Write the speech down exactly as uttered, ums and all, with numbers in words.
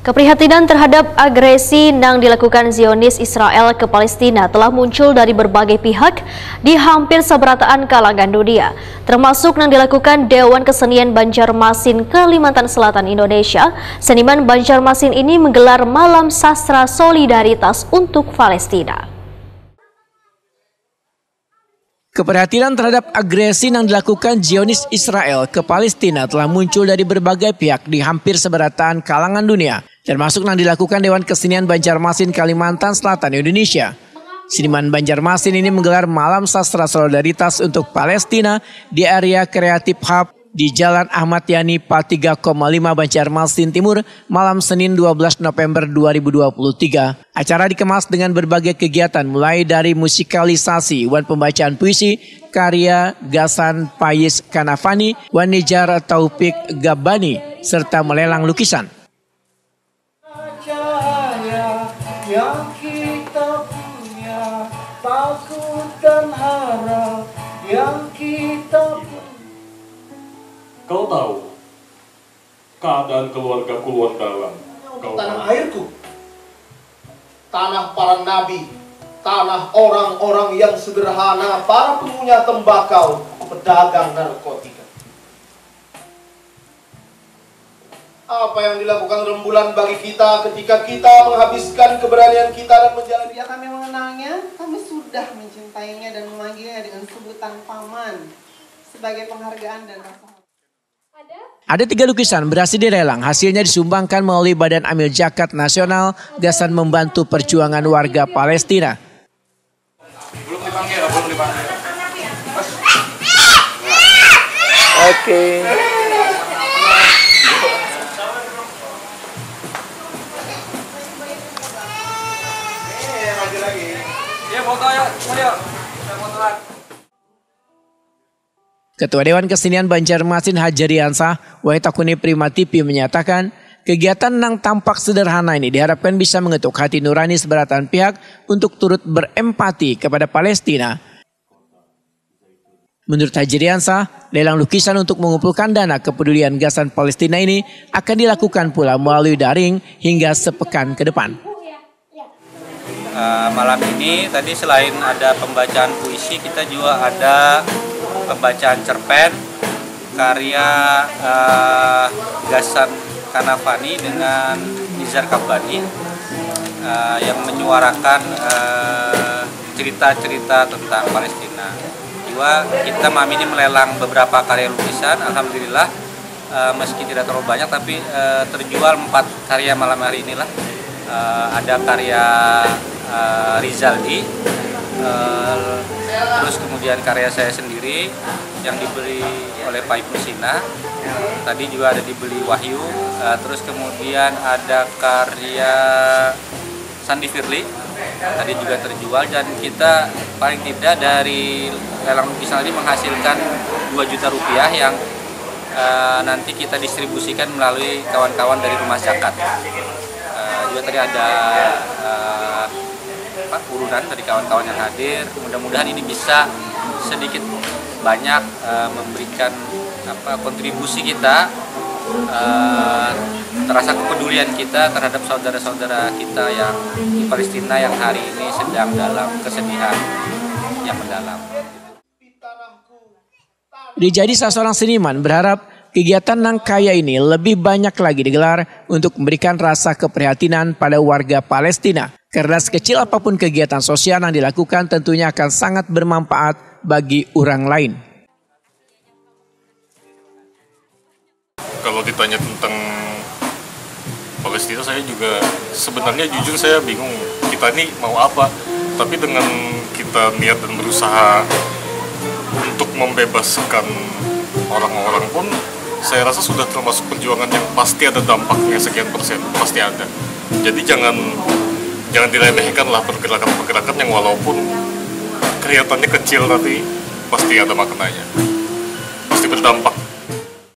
Keprihatinan terhadap agresi nang dilakukan Zionis Israel ke Palestina telah muncul dari berbagai pihak di hampir sabarataan kalangan dunia, termasuk nang dilakukan Dewan Kesenian Banjarmasin Kalimantan Selatan Indonesia. Seniman Banjarmasin ini menggelar Malam Sastra Solidaritas untuk Palestina. Keprihatinan terhadap agresi yang dilakukan Zionis Israel ke Palestina telah muncul dari berbagai pihak di hampir seberataan kalangan dunia, termasuk yang dilakukan Dewan Kesenian Banjarmasin Kalimantan Selatan Indonesia. Seniman Banjarmasin ini menggelar Malam Sastra Solidaritas untuk Palestina di area Creative Hub di Jalan Ahmad Yani, Pal tiga koma lima, Banjarmasin Timur, malam Senin dua belas November dua ribu dua puluh tiga. Acara dikemas dengan berbagai kegiatan, mulai dari musikalisasi wan pembacaan puisi karya gasan Payis Kanafani wan Nijar Taufik Gabbani, serta melelang lukisan. Cahaya yang kita punya, takut dan harap yang kita punya. Kau tahu keadaan keluargaku luar dalam. Kau Tanah tahu. Airku, tanah para nabi, tanah orang-orang yang sederhana, para pengunyah tembakau, pedagang narkotika. Apa yang dilakukan rembulan bagi kita ketika kita menghabiskan keberanian kita dan menjalani? Ya, kami mengenalnya, kami sudah mencintainya dan memanggilnya dengan sebutan paman sebagai penghargaan dan rasa hormat. Ada tiga lukisan berhasil dilelang, hasilnya disumbangkan melalui Badan Amil Zakat Nasional gasan membantu perjuangan warga Palestina. Belum dipanggil, belum dipanggil. Oke. Iya, foto ya, ayo. Kita fotoan. Ketua Dewan Kesenian Banjarmasin Hajariansah, Wahid Takuni Prima T V menyatakan, kegiatan nang tampak sederhana ini diharapkan bisa mengetuk hati nurani seberatan pihak untuk turut berempati kepada Palestina. Menurut Hajariansah, lelang lukisan untuk mengumpulkan dana kepedulian gasan Palestina ini akan dilakukan pula melalui daring hingga sepekan ke depan. Eh, malam ini tadi selain ada pembacaan puisi, kita juga ada pembacaan cerpen karya, eh, Gasan Kanafani dengan Nizar Kabbani, eh, yang menyuarakan, eh, cerita-cerita tentang Palestina. Juga kita malam ini melelang beberapa karya lukisan, alhamdulillah, eh, meski tidak terlalu banyak, tapi, eh, terjual empat karya malam hari inilah. Eh, ada karya, eh, Rizaldi, eh, terus kemudian karya saya sendiri yang dibeli oleh Pak Ibnu Sina. Tadi juga ada dibeli Wahyu, eh, terus kemudian ada karya Sandi Firly, tadi juga terjual, dan kita paling tidak dari lelang lukisan tadi menghasilkan dua juta rupiah yang, eh, nanti kita distribusikan melalui kawan-kawan dari rumah zakat. Eh, juga tadi ada, eh, apa, urunan dari kawan-kawan yang hadir. Mudah-mudahan ini bisa sedikit banyak, eh, memberikan, apa, kontribusi kita, eh, terasa kepedulian kita terhadap saudara-saudara kita yang di Palestina yang hari ini sedang dalam kesedihan yang mendalam. Rijadi, salah seorang seniman, berharap kegiatan nang kaya ini lebih banyak lagi digelar untuk memberikan rasa keprihatinan pada warga Palestina. Karena sekecil apapun kegiatan sosial yang dilakukan, tentunya akan sangat bermanfaat bagi orang lain. Kalau ditanya tentang Palestina, saya juga sebenarnya, jujur, saya bingung, kita ini mau apa. Tapi dengan kita niat dan berusaha untuk membebaskan orang-orang pun, saya rasa sudah termasuk perjuangan yang pasti ada dampaknya, sekian persen pasti ada. Jadi jangan, jangan diremehkan lah pergerakan-pergerakan yang walaupun kelihatannya kecil, tapi pasti ada maknanya, pasti berdampak.